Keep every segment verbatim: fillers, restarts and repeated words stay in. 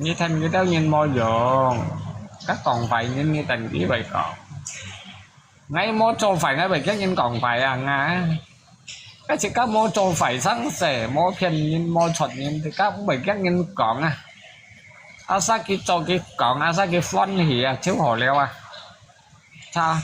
你聽佢兜人無用，該講壞人你等佢會講。𠊎無做壞，𠊎會驚人講壞啊，𠊎。該自家無做壞生事，無騙人，無出人，自家毋會驚人講啊。Asal佢做佢講，asal佢歡喜啊，就好了啊。Cha，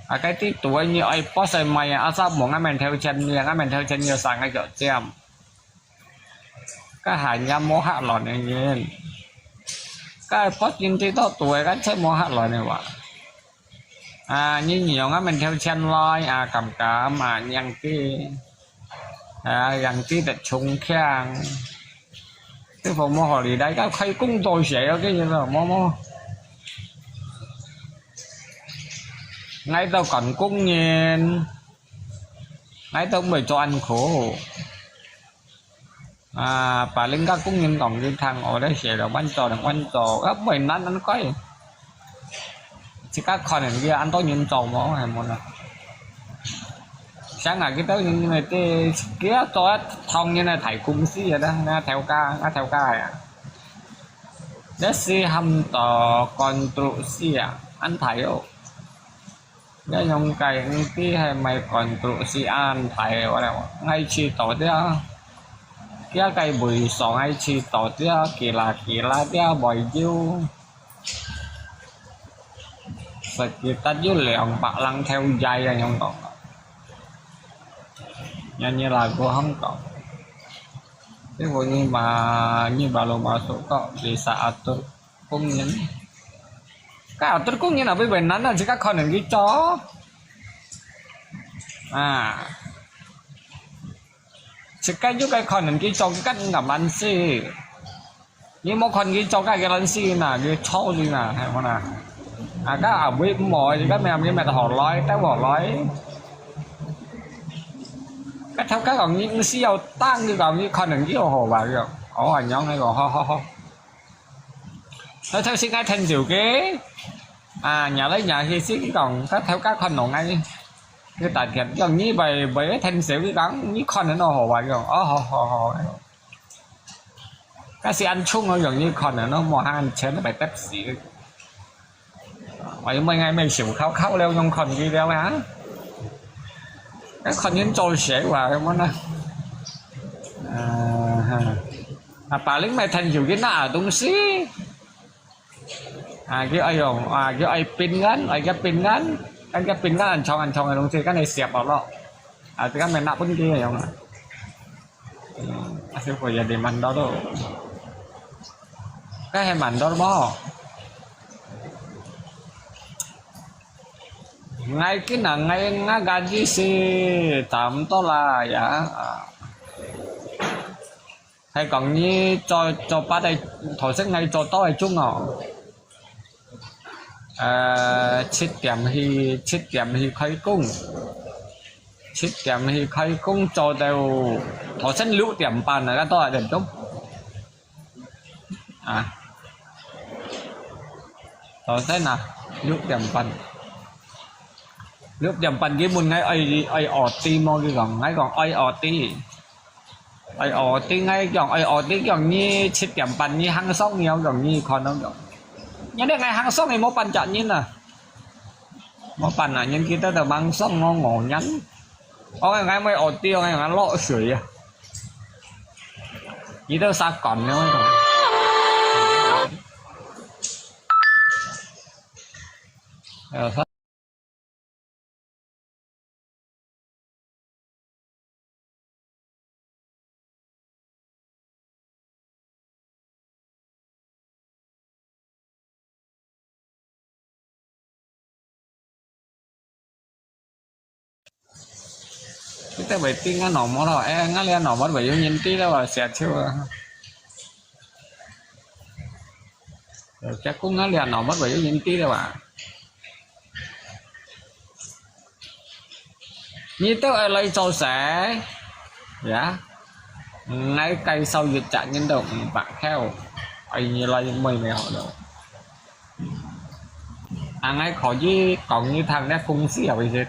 啊，該啲對你愛post愛賣啊，asal無𠊎們頭前你，𠊎們頭前你生个腳尖。 該下也無客來个人，該發現最多對，該就無客來个話。啊，你讓𠊎們頭前來啊，敢敢啊，讓佢，啊，讓佢得衝強。這個無好理，大家開工做事，OK，無無。𠊎兜趕工人，𠊎兜毋會做恁苦。 啊，paling該工人講佢聽，哦，這寫了，恁做了，恁做，啊，毋會難恁快。自家看人佢恁多人做無，係無啦？像啊，佢兜人因為這，佢做一趟人个大公司个啦，那頭家，那頭家呀。這是喊到konstruksi啊，恁大哦。 Yun yung kay ng ti hay may konstruksian tayo wala. Ngay chi to dia. Kaya kay buiso ngay chi to dia kila kila dia boy jiu. Sekitar yun liang pak lang theo jay yang yung to. Nyanyi lagu hong to. Tapi bunyi ma nyi baru masuk kok bisa atur. Công nhân. Cái atur công nhân ở bên Việt Nam nó chỉ có con người cho. À. Chỉ cái giúp cái con người cho cái cách ngầm ăn xí. Nhưng mà con người cho cái cái ăn xí nè, cái cho gì nè, hay không nè. À, cái ở bên mỏi thì cái mẹ cái mẹ họ nói, cái họ nói. Cái theo cái còn những xí yêu tăng cái còn những con người yêu hồ và cái. Ồ, anh nhóm này có ho ho ho. Ơ, thâu sik ngai then chiu ke. À, nhà lấy nhà hi sik cái còn các theo các con nổ ngay. Cái tài thiệt dòng như vậy, vậy then chiu cái còn như con nó hổ hoài rồi. Ơ, hổ, hổ, hổ. Các sĩ ăn chung nó dòng như con nó mua hàng ăn chén nó phải tép xí. Vậy mới ngay mới xỉu kháo kháo leo dòng con gì leo hả? Các con những trôi xế hoài món nó. À, ha. À, bà lính mày then chiu cái nạ ở tung xí. À, cái ai rồi, à, cái ai pin ngắn, ai cái pin ngắn. Cái cái pin ngắn ăn chong, ăn chong, ăn chong, cái này xếp vào đó. À, cái này nạp bên kia rồi. À, cái này mình đó đâu. Cái hay mình đó mà. Ngay cái nào ngay ngã gaji si, tạm đó là, ya. À. Hay còn như cho, cho bát đây, thổ sức ngay cho tôi chung à. Ờ, 七點去，七點去開工。七點去開工做到，頭先六點半啊，該多少點鐘？啊，頭先啊，六點半。六點半佢問𠊎愛，愛O T無？佢講，𠊎講愛O T。 Ai ôti ngai kiòng, ai ôti kiòng nyi七點半nyi hàng xóm nyi kiòng nyi khon nong kiòng. Nyi nè ngai hàng xóm nyi mô pan chak nyi nà. Mô pan nà nyi kita tơ hàng xóm ngô ngô nyan. Ôi ngai mô ôti ngai ngai lŏ sui à. Nyi tơ sa kon nè. Ờ, Kita bai ti ngăn nọ mốt rồi, ê, ngăn lia nọ mốt bai yun nyin ti đâu à, xia chiu à. Chắc cũng ngăn lia nọ mốt bai yun nyin ti đâu à. Nyi tơ ai lai châu sẻ, ya. Ngai kai sau yut chak nyin đâu, bak kheo. Ai nyi lai mui mui hò đâu. À, ngai khó nyi, kong nyi thang nè, công sĩ à, bai yut.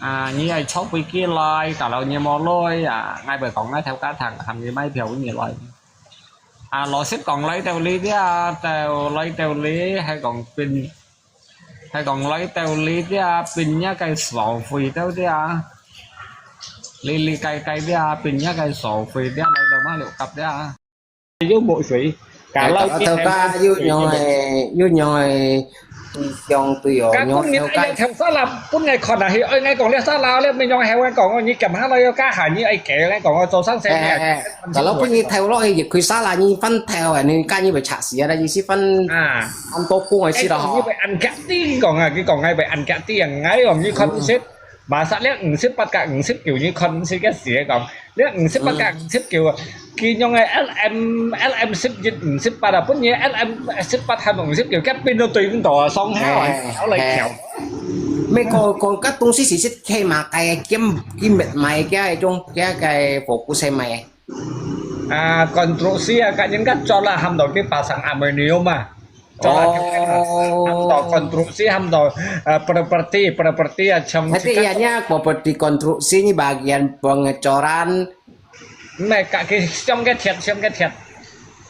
À, nyi ai chok bai kia lai, cả lâu nyi mò lôi, à, ngai bai kong ngai theo cá thang, thang nyi mai theo nyi lai. 啊，老實講，來到這啊，到來到這，係講變，係講來到這啊，變一個社會到這啊，裡裡界界這啊，變一個社會這啊，來到馬六甲這啊。又無水，搞到頭家又用誒，又用誒，相對哦，用頭家。頭家，本來看啊，係愛愛講了沙拉了，沒用，還會講哦，你幹嘛了？要幹哈？你愛給人講哦，做生意。哎哎哎，kalau pun你頭落去，佢沙拉你翻頭啊，你家你會拆死啊，意思翻啊，翻多工啊，死了哈。你會按價啲講啊，佢講係會按價啲啊，𠊎哦，你看識，馬上了五十八加五十九，你看識个時講，了五十八加五十九啊，佢用个L M L M十一五十八啊，本來L M十八還五十九，佢變到對唔到啊，上下啊，哎，好來調。哎。 Mê kô kô các tung sĩ sĩ xích khê mà cái kiếm kiếm mệt mày cái trong cái cái phục của xe mày. À, konstruksi à, kat những kat cho là hàm đầu cái pasang aluminium à. Cho là hàm đầu konstruksi, hàm đầu, à, property, property à, trong. Nanti ya nya property konstruksi ni bagian pengecoran. Mê cả cái trong cái thiệt, trong cái thiệt.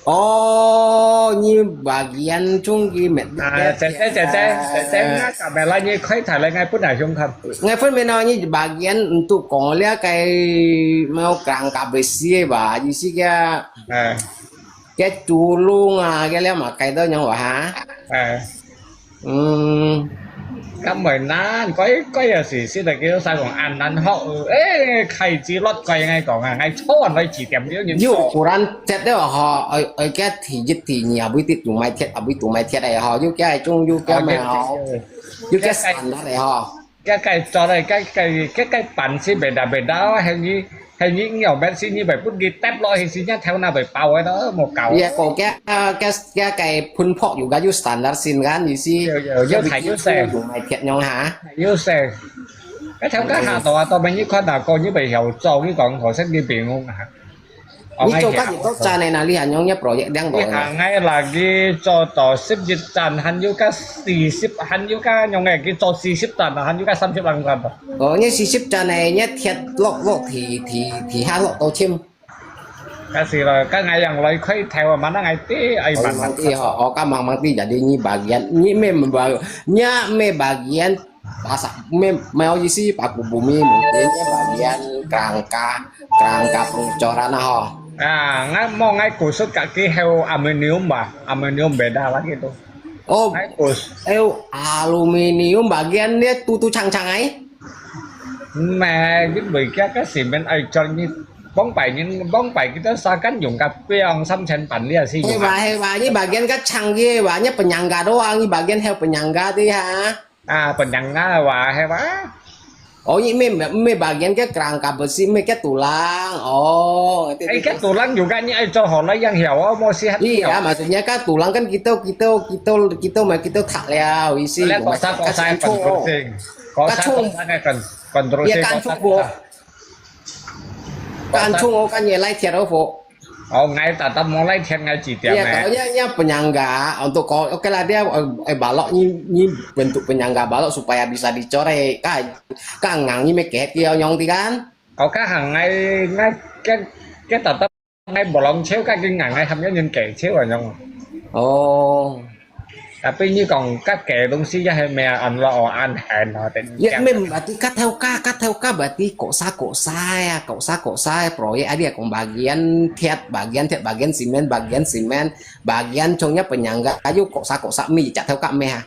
Ồ, như bagian chung cái mệt. À, mệt, mệt, mệt, mệt, mệt, mệt, kamera như khói thải lại ngay bữa nào không không? Ngay phút mê nó như bagian untuk kong lia cái mau kerang kabesi ba, you see kia. À. Cái chu lung à, cái lia mà cái đó nhau hả? À. Ừm. Cái mày nan, cái cái gì xí là cái sao còn ăn ăn họ, ê, khai chi lót cái ngay còn à, ngay chó ăn lại chỉ tiệm điếu những. Yu kuran thiệt đấy hả, ở ở cái thì dịch thì nhiều bữa tiết tụi mày thiệt, à bữa tụi mày thiệt đấy hả, yu cái chung yu cái mày hả, yu cái sản đó đấy hả. Cái cái cho đây, cái cái cái cái bản xí beda beda, hay như hay như nhiều bé xí như vậy bút ghi tép lo hay xí nhá theo nào vậy bao cái đó một cầu. Iya, kô cái cái cái cái phun phok yu cái yu standard sin kan, you see. Yu yu yu thải yu xe. Yu mày thiệt nhau hả? Yu xe. Cái theo cái hàng đó, tao mình như con nào coi như vậy hiểu cho cái còn khỏi sách đi biển không hả? Ni cho các gì tốt cha này là li hả nhau nhá project đang bảo. Hàng ngay là cái cho tỏ xếp dịch tràn hẳn yu cái xì xếp hẳn yu cái nhau ngay cái cho xì xếp tràn hẳn yu cái xăm xếp lăng tràn. Ồ, như xì xếp cha này nhá thiệt lộc lộc thì thì thì hả lộc tàu chim. Kasi lo, ka ngai yang loi khoi thèo, mana ngai ti, ai man man ti ho, o ka mang mang ti jadi nyi bagian, nyi me ba, nya me bagian, pasal me, me o isi paku bumi mungkin nya bagian kerangka, kerangka pengecoran ho. Ah, ngai mo ngai kusut kaki heu aluminium ba, aluminium beda lagi tu. Oh, ngai kus. Eu aluminium bagian dia tu tu chang chang ai. Mẹ cái bưởi kia cái xì bên ai cho như bóng bảy những bóng bảy cái đó sao cán dùng cà phê ông xăm chén bản lia xì. Hei ba, hei ba, ni bagian kacang ye ba, ni penyangga doang, ni bagian heo penyangga ti ha. À, penyangga wa hei ba. Oh, ni me me bagian cái kerangka besi, me cái tulang. Oh, cái tulang juga ni ai cho họ lấy yang hiểu, mau sihat. Iya, maksudnya kan tulang kan kita kita kita kita mah kita tak liao isi. Kau sa kau sa kan terus sing. Kau sa kau sa kan terus sing. Kan chung ô kan ye lai thiệt ô phô. Ồ, ngai ta ta mô lai thiệt ngai chỉ tiệm. Iya, nè. Kalau nya nya penyangga untuk kau, oke lah dia eh balok ni ni bentuk penyangga balok supaya bisa dicoret. Kan kan ngang ni me kehek dia nyong ti kan. Kau kan hang ngai ngai cái cái ta ta ngai bolong chéo cái cái ngang ngai ham nhân kẻ chéo à nyong. Ồ. Tapi như còn các kẻ đúng sĩ ya hay mẹ ăn lo ăn hèn nó tên. Ya, mem berarti kat theo ka, kat theo ka berarti kok sa kok sa ya, kok sa kok sa proyek ada kong bagian thiat, bagian thiat, bagian simen, bagian simen, bagian chongnya penyangga, ayo kok sa kok sa mi cak theo ka meh ha.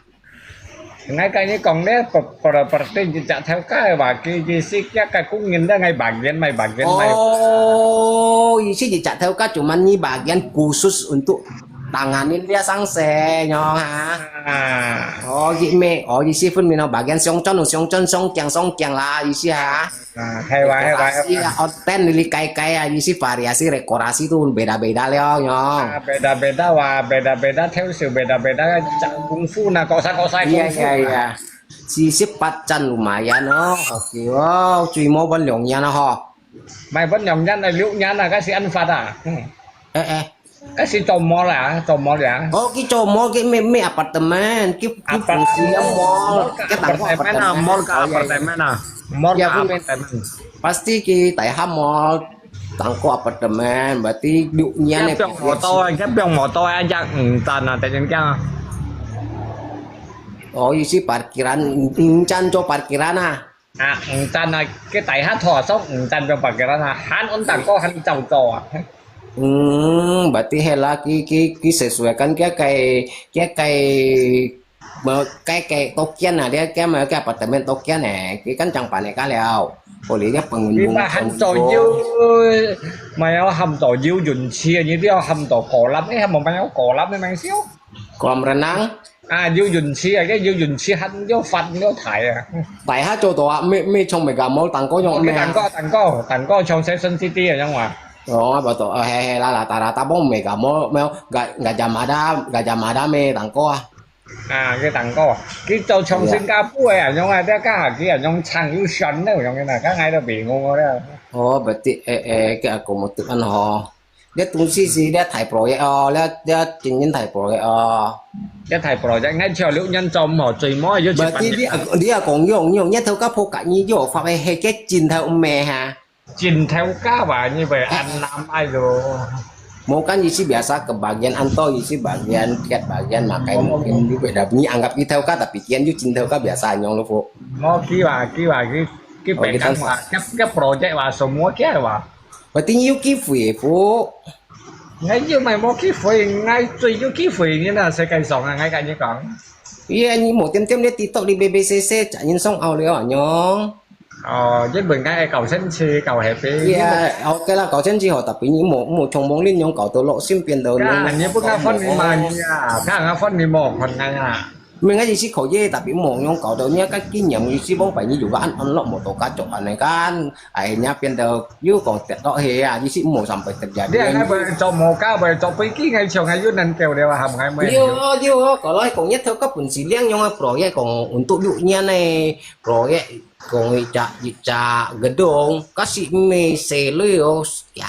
Ngay cái như còn đấy, property như cak theo ka, và cái gì sĩ ya cái cũng nhìn đó ngay bagian mày, bagian mày. Oh, isi cak theo ka cuman ni bagian khusus untuk tanganin dia sang se nyo ha. À. Ồ, vậy mẹ, ồ, vậy sư phun mình nó bảo gen song chon, song chon, song kiang, song kiang là, vậy sư hả? À, hay quá, hay quá, hay quá. Variasi ya, oten lili kai kai ya, vậy sư variasi dekorasi tu beda-beda leo nyo. À, beda-beda wa, beda-beda theo sự beda-beda chắc công phu na, có sai, có sai. Iya, công phu iya, na. Iya. Sisip patcan lumayan oh. Oke, wow, cui mau ban liong yan ho. Mai ban liong yan, liu yan na, kasi an fat ah. Hmm. Eh, eh. Kasi cho mall à, cho mall à. Ồ, cái cho mall cái mê mê apartment, cái cái fungsi mall, cái tảng apartment à, mall cả apartment à. Mall cả apartment. Pasti cái tại ha mall. Tangko apartemen, berarti六年个。佢放摩托啊，佢放摩托啊，一五站啊，突然間啊。哦，意思parkiran，五站做parkiran啊。啊，五站啊，佢大下拖上五站做parkiran啊，還安Tangko還走走啊。嗯，berarti係啦，佢佢佢sesuaikan佢个佢个 無，該个多間啊，你該嘛个apartemen多間呢，佢kan正辦个了。哦，你个朋友用你嘛還做有，嘛要喊到游泳池啊，你都要喊到kolam，哎，還無嘛要kolam个名笑。Kolam renang？啊，游泳池啊，該游泳池還要發要大啊。大下做到啊，咩咩像Mega Mall，Tangko用咩啊？Tangko，Tangko，Tangko像Seven City啊，樣話。哦，無錯，哦，係係啦啦，打啦打幫Mega Mall，沒有，Gajah Mada，Gajah Mada咩，Tangko啊。 啊，佢Tangko，佢做像新加坡个恁樣啊，這家下佢恁樣撐又酸了，恁樣个啦，剛才都變我了。哦，berarti，誒誒，佢阿公冇得安吼。這東西係這大project哦，這這真正大project哦。這大project，𠊎就六年做毋好，最尾又七八年。Berarti你阿你阿公用用，這頭家婆甲你有發个，係个真頭毋係哈？ 盡頭家話，你會恁難挨咯。Mau kan意思biasa kebagian anto意思bagian kiat bagian makai mungkin juga dah ni anggap kita ka tapi kian ju cinta ka biasa nyong lo fu. Mau kiwa kiwa ki ki Oh, kita pekang wa, ki ki project wa, semua kia wa. Berarti you ki fui fu. Ngai you mai mau ki fui, ngai cui you ki fui ni na sekai song ngai kan ni kong. Iya ni mau tem tem dia TikTok di B B C C cak nyin song au liao nyong. Ồ, với mình cái cầu Sến Si, cầu Hè Phi. Iya, oke lah, cầu Sến Si ho, tapi ni mau mau chong mong lin nyong cầu tu lok sim pian tu. Kan, ni pun kan phone ni mà ni à, kan kan phone ni mau phone ngay à. Mình ngay si khẩu ye, tapi mau nyong cầu tu ni kan kinh nghiệm ni si bông phải ni juga ăn ăn lok mau tu ka chok ăn kan. Ai nya pian tu, you kong tiat lok he à, ni si mau sampai terjadi. Dia ngay bai chok mau ka bai chok pai ki ngay chok ngay you nan kêu dia ham ngay mai. Yo, yo, kalau kong nhất theo các pun si liang nyong pro ye kong untuk you nya ne, pro ye. Kong一隻一隻gedung，該係毋係細類哦，呀，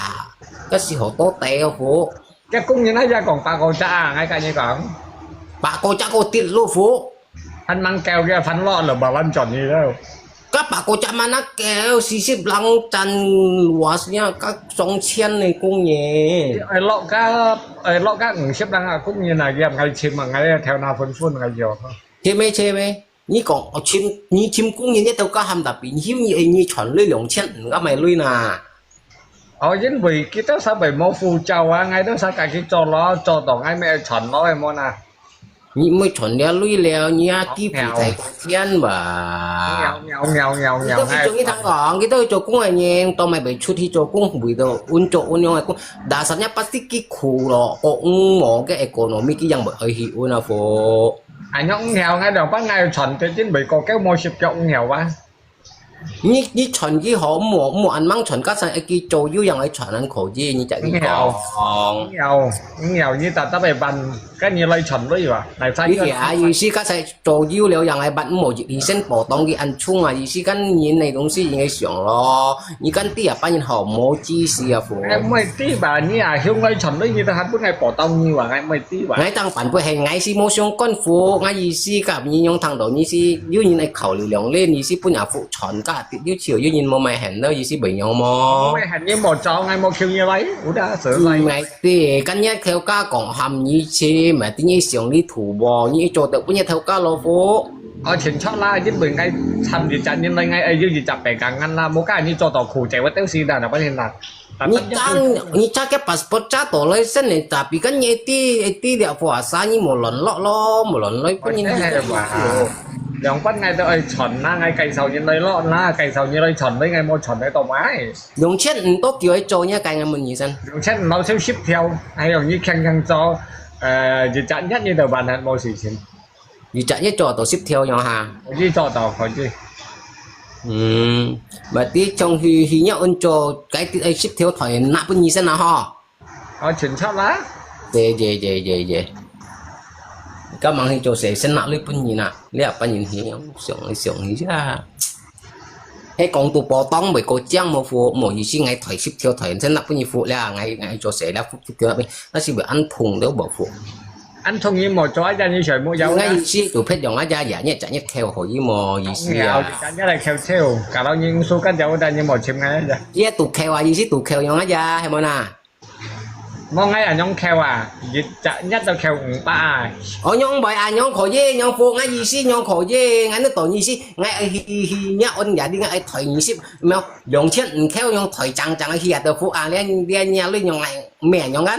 該係好多地哦，fu。Cái công nhân ấy giờ còn百cô chắc à, ngay cả như còn.百cô chắc có tiết lô, fu. Anh mang kèo kia phán lo là bảo anh chọn gì đâu. Các百cô chắc mà nó kèo, xí xíp lăng chân luas nha, các sông chiên này công nhân. Ai lo các, ai lo các ngừng xếp đang à, công nhân này kia ngay chim mà ngay theo nào phun phun ngay giờ. Chim ấy, chim ấy. 你講，哦，尋，你尋工人一到家喊特別，你尋你，你賺鐳兩千五，該買鐳呐。哦，因為佢兜使為無護照啊，𠊎兜使家己做咯，做到𠊎乜賺咯，係無呐？你毋會賺了鐳了，你啊，機會才發現吧。你兜去做，你聽講，你兜去做工个人，都買袂出去做工，為到運作運用个工，dasarnya pasti佢苦咯，個五毛个 economy佢樣會愛去運啊，fu。 Anh nhóc nghèo ngay đầu bác ngày chọn cái chính vì cô kéo mua ship cho nghèo quá. 你，你賺佢好，莫，莫恁猛賺，加上一支做有樣个賺恁可以，你就去講。Nghèo, nghèo, nghèo như ta ta phải bằng cái như lấy chọn lấy mà, này phải 你个啊，意思加上做有了樣个บัตร，莫一二線波動佢恁衝啊，意思跟人个東西應該想咯，你跟啲啊，班人好無知識啊，fu。Em mới tí bà như à, hiếu lấy chọn lấy như ta hát bữa ngày bỏ tông như à, em mới tí bà. Ngai tang bản bối hè ngai si mô siông con phu, ngai yi si kap nyi nyong thang do nyi si, yu nyi nai khảo liu liang len, yi si bun ya phu chọn ka, tit yu chiu yu nyi mô mai hèn nơ, yi si bai nyong mô. Mai hèn nyi mô chao ngai mô kiu nyi lai, u da sơ lai. Ngai ti, kan nyi theo ka kong ham nyi chi, mai ti nyi siang li thu bo, nyi cho tơ bun nyi theo ka lo phu. Ơ, chen chao la, yin bun ngai chăm yi chat nyi lai ngai, ai yu yi chat bai kang ngan la, mô ka nyi cho tơ khu che wa têu si da na, pa nyi la. Nyi chang, nyi chang ke passport chang to lai sen ne, tapi kan nyi ti, ti liak phu asa nyi mo lon lo lo, mo lon loi pun nyi. Oi, te he wa. Liang pan ngai to oi chọn na, ngai kai sao nyi lai lo na, kai sao nyi lai chọn lai ngai mo chọn lai to mai. Liang chen to kiu ai cho nyi kai ngai mo nyi sen. Liang chen lo siu ship theo, ai yong nyi khang khang cho, eh, yi chat nyi nyi to ban han mo si chen. Yi chat nyi cho to ship theo nyo ha. Yi cho to ko yi. Hmm, berarti chong hi, hi nyo un cho kai ti ai ship theo thoi na pun nyi sen na ho. Ơ, chen chao la. Ye, ye, ye, ye, ye. Ka mang hi cho se sen na lui pun nyi na. Lia pan nyi hi, siang, siang hi ya. He kong tu po tong bai ko chiang mo phu, mo yi si ngai thoi ship theo thoi sen na pun nyi phu lia, ngai, ngai cho se lia phu, phu theo na pun, na si bai an thung liu bo phu. 恁同你無做一隻你全部有啦。𠊎意思就別樣啊，隻日日隻日扣可以無意思啊？日日來扣錢，搞到你毋輸間條，但你無尋𠊎啊。這都扣啊，意思都扣樣啊，係無啦？無，𠊎啊，樣扣啊，一隻日都扣五百啊。哦，樣會啊，樣可以，樣付，𠊎意思樣可以，𠊎那懂意思，𠊎去去你按壓力，𠊎愛退二十，無，兩千五扣，樣退正正去啊，都付啊，連連你啊，你樣來，咩樣啊？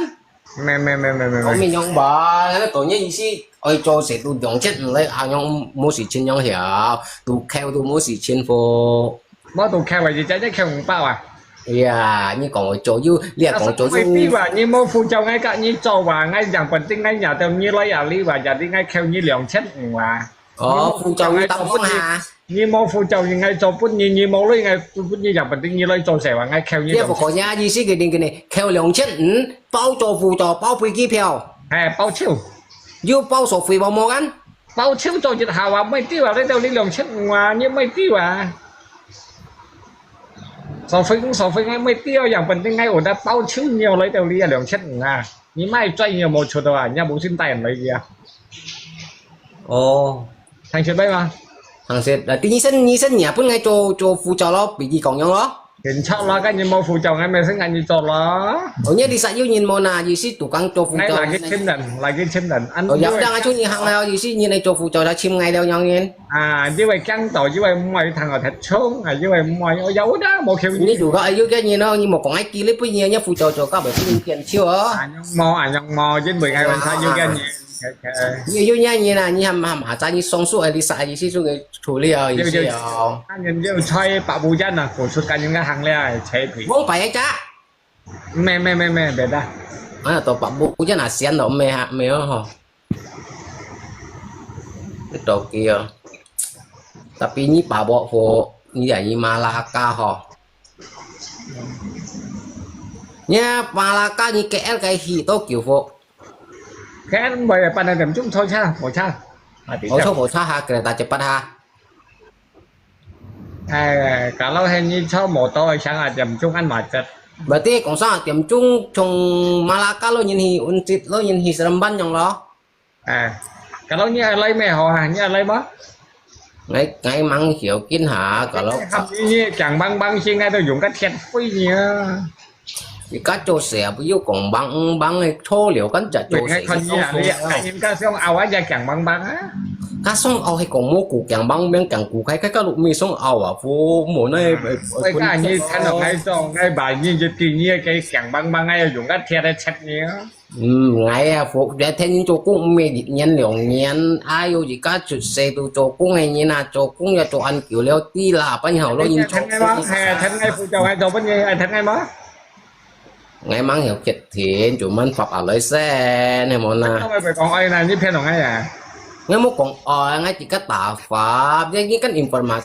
咩咩咩咩咩咩。講明樣吧，該个多年意思，愛做事都兩千五來，啊，樣無事情樣曉，都扣都無事情付。無都扣啊，一隻一扣五百啊。哎呀，你講愛做有，你也講做有。啊，所以啊，你無付照𠊎个，你做啊，𠊎樣本定𠊎拿到你來啊，你話呀，你𠊎扣你兩千五啊。 哦，付照你當分下。你無付照，你愛做分你，你無來，𠊎分你，也不定你來做事啊，𠊎扣你。也不可能，意思个定个呢，扣兩千五，包做付照，包飛機票。哎，包手。又包手續費無無kan？包手做一下啊，毋對啊，你到你兩千五啊，你毋對啊。手續費，手續費，毋對啊，也不定，𠊎有得包手，你來到你啊，兩千五啊，你買賺你無出啊，你也無心帶人來个啊。 哦，聽出來嗎？聽識，那第二生，二生你也本來做，做副教咯，比佢講樣咯。緊操啦，跟你無副教，𠊎咪先跟你做咯。哦，你這裡煞有人無哪，意思都講做副教。來，來去請人，來去請人，恁哦，有人啊，就你行了，意思你來做副教，來請𠊎了，樣人。啊，因為驚到，因為毋愛聽我聽衝，啊，因為毋愛，哦，有啦，無求你。你如果有个人咯，你莫講愛記你不然，你副教做到袂，你變笑哦。啊，樣無，啊，樣無，因為𠊎問他有个人。 你有原因啊，你還還還在你雙手啊，你啥意思就个處理啊，意思啊。那人就吹百步烟啊，我出干应该行了，吹皮。我摆一家。没没没没，别的。啊，都百步烟啊，闲了没啊，没有吼。Tokyo，tapi你把握好，你也你马拉加吼。你马拉加你K L个去Tokyo吼。 Kan boleh pandai jam chung thôi cha, bocah. Mati 我 jam. 坐火车哈，给他打结巴哈。哎，kalau hanya 坐 motor 想啊，jam chung kan macet. Berarti kong sa jam chung chung Malaka lo nyin hi Unsit lo nyin hi Seremban yang lo. Eh, kalau ni alai meh ho ha, ni alai mah? Ngai ngai mang hiu kin ha, kalau. Ham ni ni jang bang bang sing ai tu yung kat thiat pui ni ah. Ika cho sia bu yu kong bang bang ai cho liu kan cha cho sia. Ngai kon ni ha ni, ai in ka song awa ja jang bang bang ah. Ka song au hai kong mo ku jang bang bang jang ku kai kai ka lu mi song au a fu mo nai. Ai ka ni kan ngai song ngai bai ni je ti ni kai jang bang bang ai yung kat thiat ai chat ni ah. Ừm, ngai à, phục để thiên cho cũng mê nhện lòng nhện, ai yêu gì cá chụp xe tu cho cũng hay như na, cho cũng ya cho ăn kiểu leo tí là bánh hậu lo nhìn cho. Thân ngay mà, thân ngay 副教 ngay cho bánh ngay, thân ngay mà. Ngai mang hiểu kiệt thiện, chủ mân pháp ở lấy xe, này món na. Không phải còn ai là như phiền lòng ngay à? Ngai mua còn ai, ngai chỉ có tả pháp, nhưng như căn information.